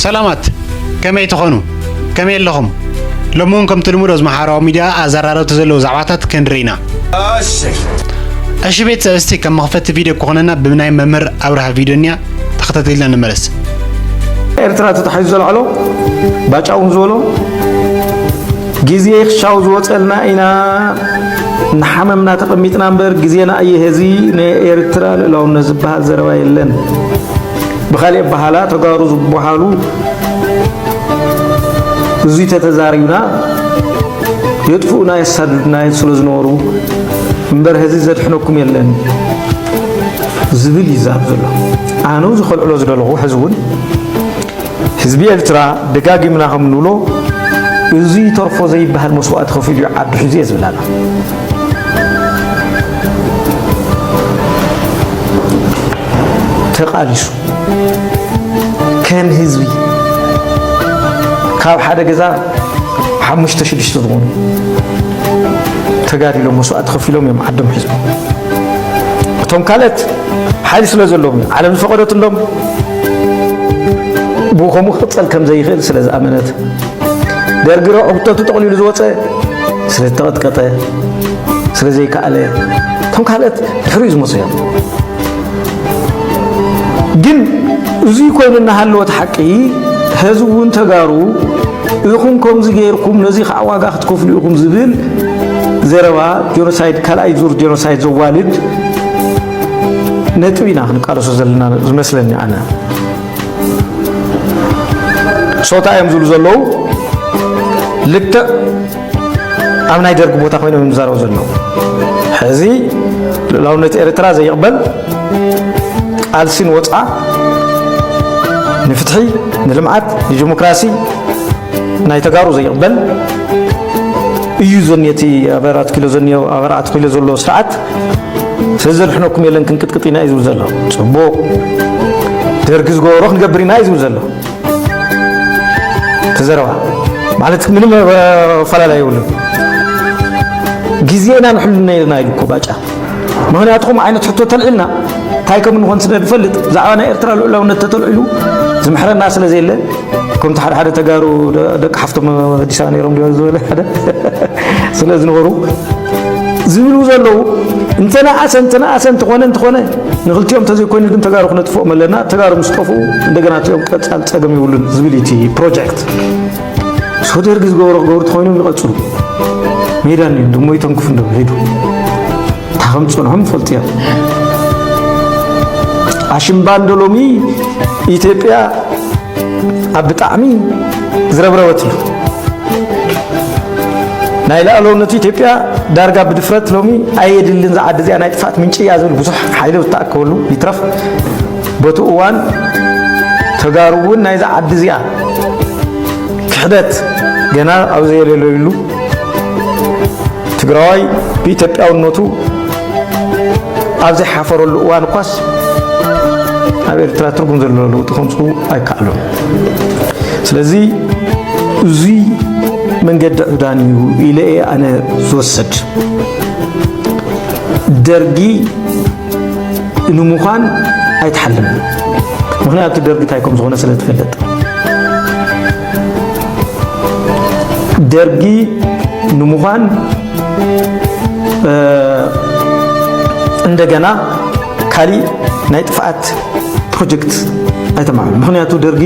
ሰላማት፣ ከመይ ትኾኑ? ከመይ ኣለኹም? ሎሚ እውን ከምቲ ልሙድ ኣብዚ ማሕበራዊ ሚድያ ኣዘራረብቲ ዘለዉ ዛዕባታት ክንርኢ ኢና። እሺ። እሺ ቤተሰብ፣ እስቲ ከም መኽፈቲ ቪድዮ ክኾነና ብናይ መምህር ኣብርሃ ቪድዮ እኒኣ ተኸታቲልና ንመለስ። ኤርትራ ተታሒዙ ዘልዓሎ ባጫ እውን ዝበሎ ግዜ ክሻው ዝወፀልና ኢና እናሓመምና ተቐሚጥና እምበር ግዜና እየ ሄዚ ናይ ኤርትራ ልእላውነት ዝበሃል ዘረባ የለን። ብኻሊእ ኣበሃላ ተጋሩ ዝበሃሉ እዙይ ተተዛሪብና የጥፍኡና የሳድዱና ስለ ዝነበሩ እምበር ሄዚ ዘድሕነኩም የለን ዝብል ይዛረብ ዘሎ። ኣነ እዚ ከልዕሎ ዝደለኹ ሕዚ እውን ህዝቢ ኤርትራ ደጋጊምና ከም እንብሎ እዙይ ተርፎ ዘይበሃል መስዋእቲ ከፊሉ እዩ ዓዱ ሒዙ እየ ዝብል ኣሎ። ተቓሊሱ ከም ህዝቢ ካብ ሓደ ገዛ ሓሙሽተ ሽዱሽተ ዝኾኑ ተጋዲሎም መስዋእቲ ከፊሎም እዮም ዓዶም ሒዞም። እቶም ካልኦት ሓይሊ ስለ ዘለዎም እዩ። ዓለም ዝፈቐደትሎም ብኡ ከምኡ ክቕጸል ከም ዘይኽእል ስለ ዝኣመነት፣ ደርጊ ረብሕተቱ ጠቕሊሉ ዝወጸ ስለ ዝተቐጥቀጠ፣ ስለ ዘይከኣለ፣ እቶም ካልኦት ድሕሪኡ ዝመጹ እዮም። ግን እዙይ ኮይኑ እናሃለወ እቲ ሓቂ ሐዚ እውን ተጋሩ ኢኹም ከምዚ ገይርኩም ነዚ ከዓ ዋጋ ክትከፍሉ ኢኹም ዝብል ዘረባ ጀኖሳይድ፣ ካልኣይ ዙር ጀኖሳይድ ዘዋልድ ነጥቢ ኢና ክንቃለሶ ዘለና ዝመስለኒ ኣነ። ሶታ እዮም ዝብሉ ዘለዉ ልክዕ ኣብ ናይ ደርጊ ቦታ ኮይኖም እዮም ዝዛረቡ ዘለዉ። ሕዚ ልእላውነት ኤርትራ ዘይቕበል ቃልሲ ንወፅዓ ንፍትሒ፣ ንልምዓት፣ ንዲሞክራሲ ናይ ተጋሩ ዘይቕበል እዩ ዘኒ እቲ ኣብ ኣራት ኪሎ ዘኒዮ፣ ኣብ ኣራት ኪሎ ዘሎ ስርዓት ስለ ዘድሕነኩም የለን ክንቅጥቅጥ ኢና እዩ ዝብል ዘሎ። ፅቡቕ። ደርጊ ዝገበሮ ክንገብር ኢና እዩ ዝብል ዘሎ። ተዘረባ ማለት ምንም ኣፈላላይ የብሉን። ግዜና ንሕልና ኢልና ኢሉ እኮ ባጫ። ምኽንያቱ ከምኡ ዓይነት ሕቶ ተልዒልና እንታይ ከም እንኾን ስለ ንፈልጥ ብዛዕባ ናይ ኤርትራ ልኡላውነት ተተልዒሉ ዝምሕረና ስለ ዘየለ ከምቲ ሓደ ሓደ ተጋሩ ደ-፣ ደቂ ሓፍቶም ኣዲስ ኣበባ ነይሮም ድዮም ዝበለ ሓደ ስለ ዝነበሩ ዝብሉ ዘለዉ እንተነኣሰ እንተነኣሰ እንተኾነ እንተኾነ ንክልቲኦም እንተዘይኮይኑ ግን ተጋሩ ክነጥፍኦም ኣለና። ተጋሩ ምስ ጠፍኡ እንደገና እቲኦም ቀጻል ጸገም የብሉን ዝብል እዩ እቲ ፕሮጀክት። ሶ ደርጊ ዝገበሮ ክገብሩ ተኾይኖም ይቐጽሉ። ሜዳ እኒኦም ዶ ሞይቶም ክፍንዶ ሄዱ። እንታይ ከም ዝጸንሖም ይፈልጡ እዮም። ኣሽምባ እንዶ ሎሚ ኢትዮጵያ ኣብ ብጣዕሚ ዝረብረበት እዩ። ናይ ልኣላውነት ኢትዮጵያ ዳርጋ ብድፍረት ሎሚ ኣየድልን፣ እዛ ዓዲ እዚኣ ናይ ጥፍኣት ምንጪ እያ ዝብል ብዙሕ ሓይሊ ዝተኣከበሉ ይትረፍ። በቲ እዋን ተጋሩ እውን ናይዛ ዓዲ እዚኣ ክሕደት ገና ኣብ ዘየለለዩሉ ትግራዋይ ብኢትዮጵያውነቱ ኣብ ዘይሓፈረሉ እዋን እኳስ ኣብ ኤርትራ ትርጉም ዘለዎ ለውጢ ከምፅኡ ኣይከኣሉን። ስለዚ እዙይ መንገዲ ዕብዳን እዩ ኢለ እየ ኣነ ዝወስድ። ደርጊ ንምዃን ኣይትሓልምን። ምኽንያቱ ደርጊ እንታይ ከም ዝኾነ ስለ ትፈልጥ። ደርጊ ንምዃን፣ እ፣ እንደገና ካሊእ ናይ ጥፍኣት ፕሮጀክት ኣይተማዕብልን። ምኽንያቱ ደርጊ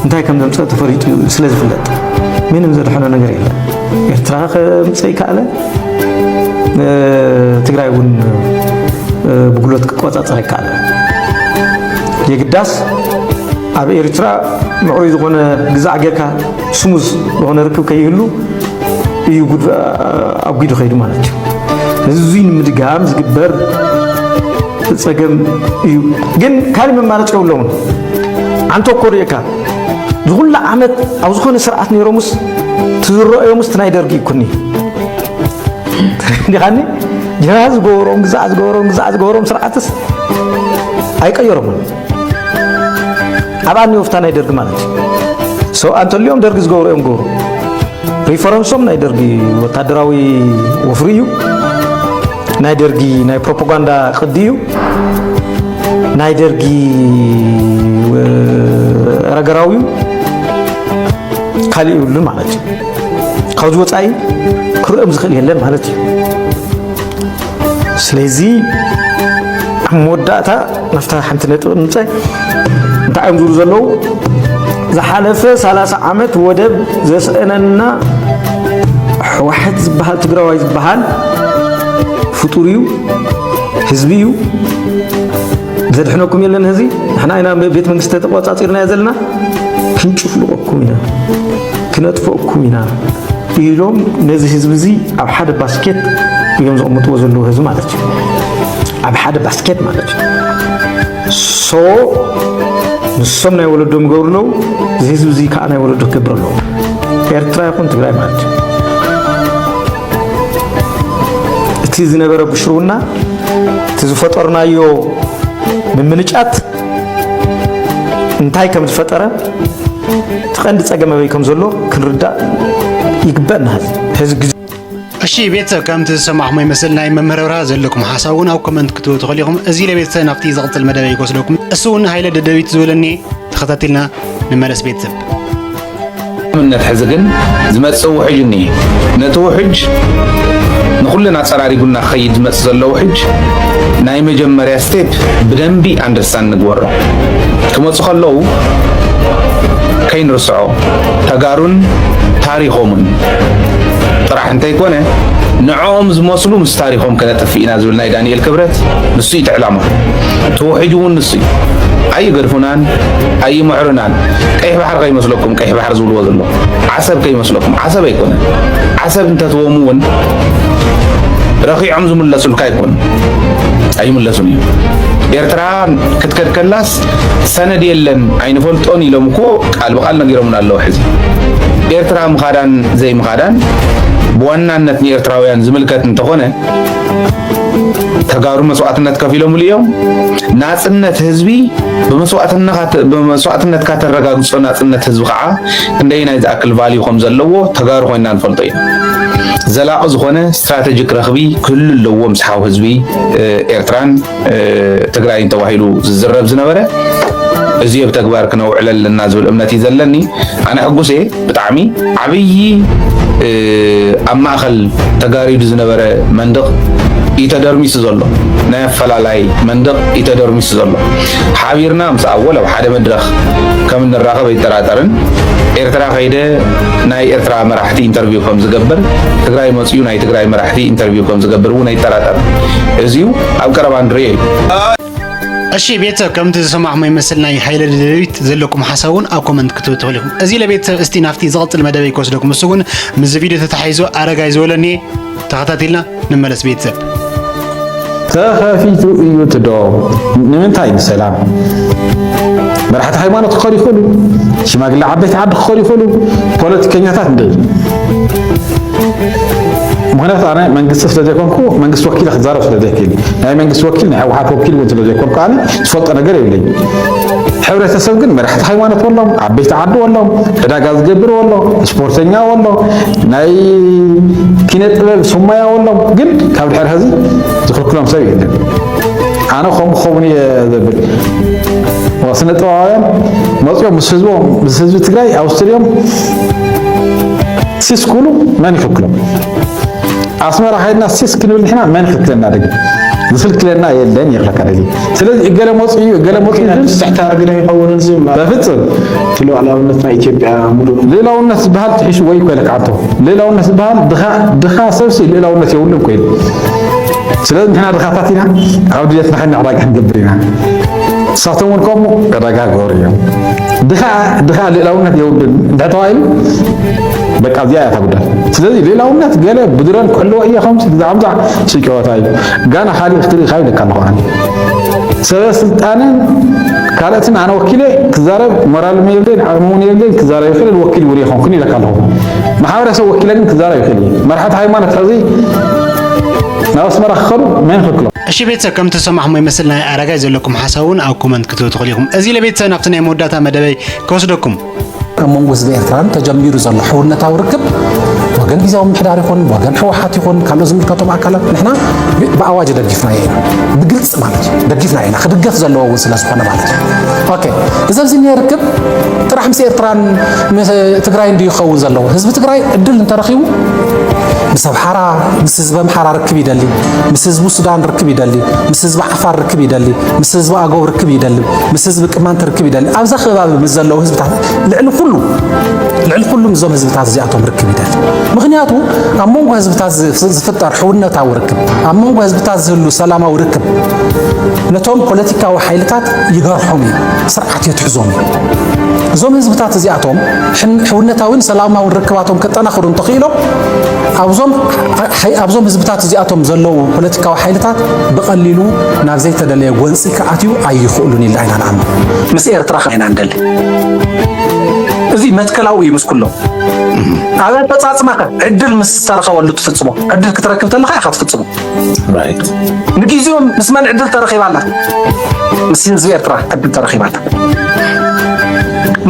እንታይ ከም ዘምፀ ተፈሊጡ ስለ ዝፍለጥ ምንም ዘድሐኖ ነገር የለን። ኤርትራ ከምፀ ይከኣለ፣ እ፣ ትግራይ እውን፣ እ፣ ብጉልበት ክቆፃፀር ይከኣለ። የግዳስ ኣብ ኤርትራ ምዕሩይ ዝኾነ ግዛዕ ጌርካ ስሙዝ ዝኾነ ርክብ ከይህሉ እዩ ጉድ-፣ ኣጒዱ ከይዱ ማለት እዩ። እዚ እዙይ ንምድጋም ዝግበር ጸገም እዩ። ግን ካልእ መማረፂ የብሎምን። ዓንቶ እኮ ርእየካ ዝኹሉ ዓመት ኣብ ዝኾነ ስርዓት ነይሮምስ ትዝረኦዮምስ ናይ ደርጊ ይኩኒ። እንዲኻኒ ጀብሃ ዝገበሮም፣ ግዛዕ ዝገበሮም፣ ግዛዕ ዝገበሮም ስርዓትስ ኣይቀየሮምን። ኣብ ኣኒ ወፍታ ናይ ደርጊ ማለት እዩ። ሰው ኣንተልዮም ደርጊ ዝገብሩ እዮም ገበሩ። ሪፈረንሶም ናይ ደርጊ ወታደራዊ ወፍሪ እዩ። ናይ ደርጊ ናይ ፕሮፓጋንዳ ቅዲ እዩ። ናይ ደርጊ፣ እ፣ ረገራዊው ካልእ ይብሉን ማለት እዩ። ካብዚ ወጻኢ ክርእዮም ዝኽእል የለን ማለት እዩ። ስለዚ ኣብ መወዳእታ ናብታ ሓንቲ ነጥቢ ንምጻይ እንታይ እዮም ዝብሉ ዘለዉ? ዝሓለፈ ሰላሳ ዓመት ወደብ ዘስእነና ህወሓት ዝበሃል ትግራዋይ ዝበሃል ፍጡር እዩ፣ ህዝቢ እዩ። ዘድሕነኩም የለን። እዚ ንሕና ኢና ቤት መንግስቲ ተቆጻጺርናዮ ዘለና። ክንጭፍልቀኩም ኢና፣ ክነጥፈኩም ኢና ኢሎም ነዚ ህዝቢ እዚ ኣብ ሓደ ባስኬት እዮም ዘቐምጥዎ ዘለዉ ህዝቢ ማለት እዩ። ኣብ ሓደ ባስኬት ማለት እዩ። ሶ ንሶም ናይ ወለዶም ይገብሩ ኣለዉ፣ እዚ ህዝቢ እዚ ከዓ ናይ ወለዶ ክገብር ኣለዎ። ኤርትራ ይኹን ትግራይ ማለት እዩ። እቲ ዝነበረ ብሽርውና፣ እቲ ዝፈጠርናዮ ምምንጫት እንታይ ከም ዝፈጠረ፣ እቲ ቀንዲ ጸገም ኣበይ ከም ዘሎ ክንርዳእ ይግበእና። ሕዚ ግዜ እሺ ቤተሰብ፣ ከምቲ ዝሰማዕኹሞ ይመስል ናይ መምህር ኣብርሃ ዘለኩም ሓሳብ እውን ኣብ ኮመንት ክትህቡ ትኽእሉ ኢኹም። እዚ ለቤተሰብ ናብቲ ዝቕጽል መደበይ ክወስደኩም። እሱ እውን ሃይለ ደደቢት ዝበለኒ ተኸታቲልና ንመለስ ቤተሰብ። እምነት ሕዚ ግን ዝመጽእ ውሕጅ እኒሄ። ነቲ ውሕጅ ንኹልና ኣጸራሪጉና ክኸይድ ዝመጽእ ዘሎ ውሕጅ ናይ መጀመርያ ስቴፕ ብደንቢ ኣንደርስታንድ ንግበሮ። ክመጹ ከለዉ ከይንርስዖ ተጋሩን ታሪኾምን ጥራሕ እንተይኮነ ንዕኦም ዝመስሉ ምስ ታሪኾም ከነጥፍእ ኢና ዝብል ናይ ዳንኤል ክብረት ንሱ እዩ እቲ ዕላማ። እቲ ውሕጅ እውን ንሱ እዩ። ኣይገድፉናን ኣይምዕሩናን። ቀይሕ ባሕሪ ከይመስለኩም፣ ቀይሕ ባሕሪ ዝብልዎ ዘሎ ዓሰብ ከይመስለኩም። ዓሰብ ኣይኮነን። ዓሰብ እንተትቦም እውን ረኺዖም ዝምለሱልካ ኣይኮኑን። ኣይምለሱን እዮም። ኤርትራ ክትከድ ከላስ ሰነድ የለን ኣይንፈልጦን ኢሎም እኮ ቃል ብቃል ነጊሮምና ኣለዉ። ሕዚ ኤርትራ ምኻዳን ዘይምኻዳን ብዋናነት ንኤርትራውያን ዝምልከት እንተኾነ ተጋሩ መስዋእትነት ከፊሎምሉ እዮም። ናጽነት ህዝቢ ብመስዋእትነትካ ተረጋግጾ ናጽነት ህዝቢ ከዓ ክንደየናይ ዝኣክል ቫልዩ ከም ዘለዎ ተጋሩ ኮይንና ንፈልጦ ኢና። ዘላቒ ዝኾነ ስትራተጂክ ረኽቢ ክህሉ ኣለዎ ምስ ሓው ህዝቢ ኤርትራን ትግራይን ተባሂሉ ዝዝረብ ዝነበረ እዚ ብተግባር ክነውዕሎ ኣለና ዝብል እምነት እዩ ዘለኒ። ኣነ ሕጉስ እየ ብጣዕሚ። ዓብዪ ኣብ ማእኸል ተጋሪዱ ዝነበረ መንድቕ እዩ ተደርሚሱ ዘሎ። ናይ ኣፈላላይ መንድቕ እዩ ተደርሚሱ ዘሎ። ሓቢርና ምስ ኣወል ኣብ ሓደ መድረኽ ከም እንራኸብ ኣይጠራጠርን። ኤርትራ ከይደ ናይ ኤርትራ መራሕቲ ኢንተርቪው ከም ዝገብር፣ ትግራይ መፅዩ ናይ ትግራይ መራሕቲ ኢንተርቪው ከም ዝገብር እውን ኣይጠራጠርን። እዚዩ ኣብ ቀረባ ንርእዮ እዩ። እሺ ቤተሰብ፣ ከምቲ ዝሰማዕኹሞ ይመስል ናይ ሃይለ ደደቢት ዘለኩም ሓሳብ እውን ኣብ ኮመንት ክትህቡ ትኽእሉ ኢኹም። እዚ ለቤተሰብ እስቲ ናብቲ ዝቕጽል መደበይ ክወስደኩም። እሱ እውን ምስዚ ቪድዮ ተታሒዙ ኣረጋይ ዝበለኒ ተኸታቲልና ንመለስ ቤተሰብ። ተኸፊቱ እዩ እቲ ዶብ። ንምንታይ? ንሰላም። መራሕቲ ሃይማኖት ክኸዱ ይኽእሉ፣ ሽማግለ ዓበይቲ ዓዲ ክኸዱ ይኽእሉ፣ ፖለቲከኛታት እንድዒ። ምኽንያቱ ኣነ መንግስቲ ስለ ዘይኮንኩ መንግስቲ ወኪለ ክዛረብ ስለ ዘይክእል፣ ናይ መንግስቲ ወኪል ናይ ህወሓት ወኪል እውን ስለ ዘይኮንኩ ኣነ ዝፈልጦ ነገር የብለይ። ሕብረተሰብ ግን መራሕቲ ሃይማኖት ወሎም፣ ዓበይቲ ዓዲ ወሎም፣ ዕዳጋ ዝገብር ወሎ፣ ስፖርተኛ ወሎ፣ ናይ ኪነ ጥበብ ሱማያ ወሎም፣ ግን ካብ ድሕሪ ሕዚ ዝኽልክሎም ሰብ የለን። ኣነ ከምኡ ክኸውን እየ ዘብል። ስነ ጥበባውያን መፅኦም ምስ ህዝቦም ምስ ህዝቢ ትግራይ ኣብ ስቱድዮም ሲስ ክብሉ መን ይኽልክሎም? ኣስመራ ከይድና ሲስ ክንብል ንሕና መን ይኽልክለና? ደግ ዝኽልክለና የለን ይኽለካ ደሊ። ስለዚ እገለ መፁ እዩ እገለ መፁ እዩ ዝብል ትሕቲ ኣርግዳ ይኸውን እዚ በፍፅም እቲ ሉዓላውነት ናይ ኢትዮጵያ ሙሉእ ልእላውነት ዝበሃል ትሒሱ ወይ እኮ ኢለካ ኣቶ ልእላውነት ዝበሃል ድኻ ድኻ ሰብሲ ልእላውነት የብሉን እኮ ኢሉ። ስለዚ ንሕና ድኻታት ኢና ካብ ድሌትና ከይና ዕዳጋ ክንገብር ኢና። ንሳቶም እውን ከምኡ ዕዳጋ ገበሩ እዮም። ድኻ ድኻ ልእላውነት የብሉን እንድሕር ተባሂሉ በቃ እዚኣ እያ እታ ጉዳይ። ስለዚ ልእላውነት ገለ ብድሮን ክሕልዎ እየ ከምዚ ዛዕምዛዕ ስጨወታ እዩ። ጋና ካሊእ ክትርኢ ካብ ኢለካ ኣለኹ ኣነ። ሰበ ስልጣንን ካልኦትን ኣነ ወኪለ ክዛረብ ሞራል እውን የብለይን ዓቕሚ እውን የብለይን ክዛረብ ይኽእል ወኪል እውን የኾንኩን ኢለካ ኣለኹ። ማሕበረሰብ ወኪለ ግን ክዛረብ ይኽእል እየ። መራሕቲ ሃይማኖት ሕዚ ናብ ኣስመራ ክኸዱ መን ይኽልክሎም? እሺ ቤተሰብ ከምቲ ዝሰማዕኹሞ ይመስል ናይ ኣረጋይ ዘለኩም ሓሳብ እውን ኣብ ኮመንት ክትህቡ ትኽእሉ ኢኹም። እዚ ለቤተሰብ ናብቲ ናይ መወዳእታ መደበይ ክወስደኩም። ኣብ መንጎ ህዝቢ ኤርትራን ተጀሚሩ ዘሎ ሕውነታዊ ርክብ ወገን ግዝያዊ ምምሕዳር ይኹን፣ ወገን ህወሓት ይኹን፣ ካልኦት ዝምልከቶም ኣካላት ንሕና ብ-፣ ብኣዋጅ ደጊፍናዮ ኢና። ብግልፂ ማለት እዩ። ደጊፍናዮ ኢና። ክድገፍ ዘለዎ እውን ስለ ዝኾነ ማለት እዩ። ኦኬ። እዚ ኣብዚ እኒሀ ርክብ ጥራሕ ምስ ኤርትራን ምስ ትግራይን ድዩ ክኸውን ዘለዎ? ህዝቢ ትግራይ ዕድል እንተረኺቡ ምስ ኣምሓራ፣ ምስ ህዝቢ ኣምሓራ ርክብ ይደሊ፣ ምስ ህዝቢ ሱዳን ርክብ ይደሊ፣ ምስ ህዝቢ ዓፋር ርክብ ይደሊ፣ ምስ ህዝቢ ኣገው ርክብ ይደሊ፣ ምስ ህዝቢ ቅማንት ርክብ ይደሊ። ኣብዛ ከባቢ ምስ ዘለዉ ህዝብታት ልዕሊ ኩሉ፣ ልዕሊ ኩሉ ምስዞም ህዝብታት እዚኣቶም ርክብ ይደሊ። ምኽንያቱ ኣብ መንጎ ህዝብታት ዝ-፣ ዝፍጠር ሕውነታዊ ርክብ፣ ኣብ መንጎ ህዝብታት ዝህሉ ሰላማዊ ርክብ ነቶም ፖለቲካዊ ሓይልታት ይገርሖም እዩ፣ ስርዓት የትሕዞም እዩ። እዞም ህዝብታት እዚኣቶም ሕን-፣ ሕውነታዊን ሰላማውን ርክባቶም ከጠናኽሩ እንተኽኢሎም ኣብዞም ሓይ-፣ ኣብዞም ህዝብታት እዚኣቶም ዘለዉ ፖለቲካዊ ሓይልታት ብቐሊሉ ናብ ዘይተደለየ ጎንፂ ክኣትዩ ኣይኽእሉን ኢልና ኢና ንኣምን። ምስ ኤርትራ ከ ኢና ንደሊ። እዚ መትከላዊ እዩ ምስ ኩሎም። ኣብ ኣፈጻጽማኸ ዕድል ምስ ዝተረኸበሉ ትፍጽሞ። ዕድል ክትረክብ ተለኻ ኢኻ ትፍጽሞ። ንግዜኡ ምስ መን ዕድል ተረኺባላ? ምስ ህዝቢ ኤርትራ ዕድል ተረኺባላ።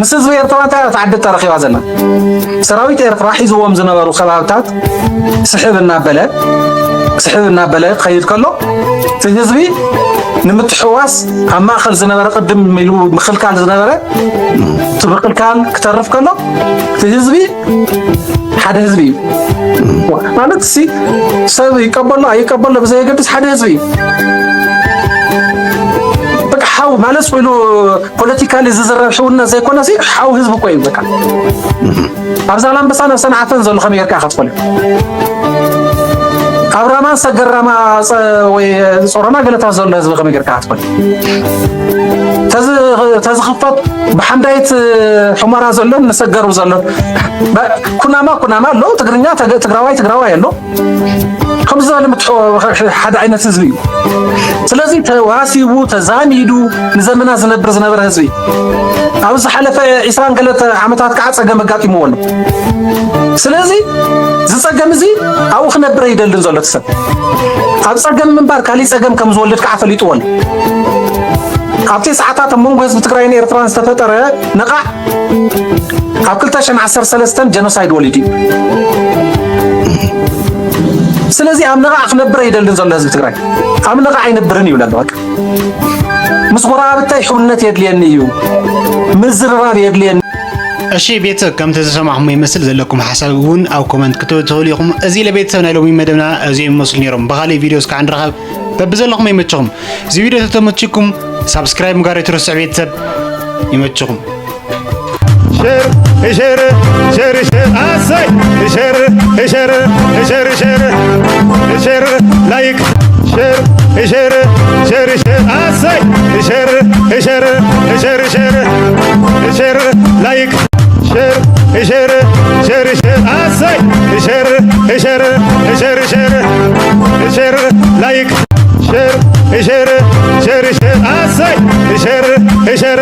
ምስ ህዝቢ ኤርትራ እንታይ እያ ዕድል ተረኺባ ዘላ? ሰራዊት ኤርትራ ሒዝዎም ዝነበሩ ከባብታት ስሕብ እናበለ፣ ስሕብ እናበለ ክኸይድ ከሎ፣ እቲ ህዝቢ ንምትሕዋስ ኣብ ማእከል ዝነበረ ቅድም ኢሉ ምኽልካል ዝነበረ፣ እቲ ምኽልካል ክተርፍ ከሎ፣ እቲ ህዝቢ ሓደ ህዝቢ እዩ። ማለት ሲ ሰብ ይቀበሎ ኣይቀበሎ ብዘየገድስ ሓደ ህዝቢ እዩ። በቃ ሓው ማለት ኮይኑ ፖለቲካሊ ዝዝረብ ሕውነት ዘይኮነ ሲ ሓው ህዝቢ እኮ እዩ በቃ። ኣብ ዛላምበሳ ናብ ሰንዓፈን ዘሎ ከመይ ጌርካ ኢኻ ትፈልጥ? ኣብ ራማን ሰገር ራማ ጸ-፣ ወይ ጾሮና ገለታ ዘሎ ህዝቢ ከመይ ጌርካ ኢኻ ትፈልጥ? ተዝ-፣ ተዝኽፈት ብሓምዳይት ሑመራ ዘሎን ንሰገሩ ዘሎን በ-፣ ኩናማ ኩናማ ኣሎ፣ ትግርኛ ተገ-፣ ትግራዋይ ትግራዋይ ኣሎ። ከምዚ ዝበለ ምትሖ-፣ ሓደ ዓይነት ህዝቢ እዩ። ስለዚ ተዋሲቡ፣ ተዛሚዱ ንዘመናት ዝነብር ዝነበረ ህዝቢ ኣብ ዝሓለፈ ዒስራን ገለ ዓመታት ከዓ ጸገም ኣጋጢምዎ ኣሎ። ስለዚ እዚ ጸገም እዚ ኣብኡ ክነብር ኣይደልን ዘሎ እቲ ሰብ። ኣብ ጸገም ምንባር ካሊእ ጸገም ከም ዝወልድ ከዓ ፈሊጥዎ ኣሎ። ኣብቲ ሰዓታት ኣብ መንጎ ህዝቢ ትግራይን ኤርትራን ዝተፈጠረ ነቓዕ ኣብ ክልተ ሽሕን ዓሰርተ ሰለስተን ጀኖሳይድ ወሊዱ እዩ። ስለዚ ኣብ ነቓዕ ክነብር ኣይደልን ዘሎ ህዝቢ ትግራይ። ኣብ ነቓዕ ኣይነብርን ይብል ኣሎ በቃ። ምስ ጎረባብተይ ሕውነት የድልየኒ እዩ፣ ምዝርራብ የድልየኒ። እሺ ቤተሰብ፣ ከምቲ ዝሰማዕኹሞ ይመስል። ዘለኩም ሓሳብ እውን ኣብ ኮመንት ክትህቡ ትኽእሉ ኢኹም። እዚ ለቤተሰብ ናይ ሎሚ መደብና እዚኦም ይመስሉ ነይሮም። ብኻሊእ ቪድዮ እስካዕ ንራኸብ። በብዘለኹም ይመችኹም። እዚ ቪድዮ ተተመችኩም ሳብስክራይብ ምግባር ኣይትረስዑ ቤተሰብ። ይመችኹም። ሸር ሸር ሸር ሸር ኣሰይ ሸር ሸር ሸር ሸር ሸር ላይክ ሸር ሸር ሸር ሸር ኣሰይ ሸር ሸር ሸር ሸር ሸር ላይክ ሸር ሸር ሸር ሸር ኣሰይ ሸር ሸር ሸር ሸር ሸር ላይክ ሸር ሸር ሸር ሸር ኣሰይ ሸር ሸር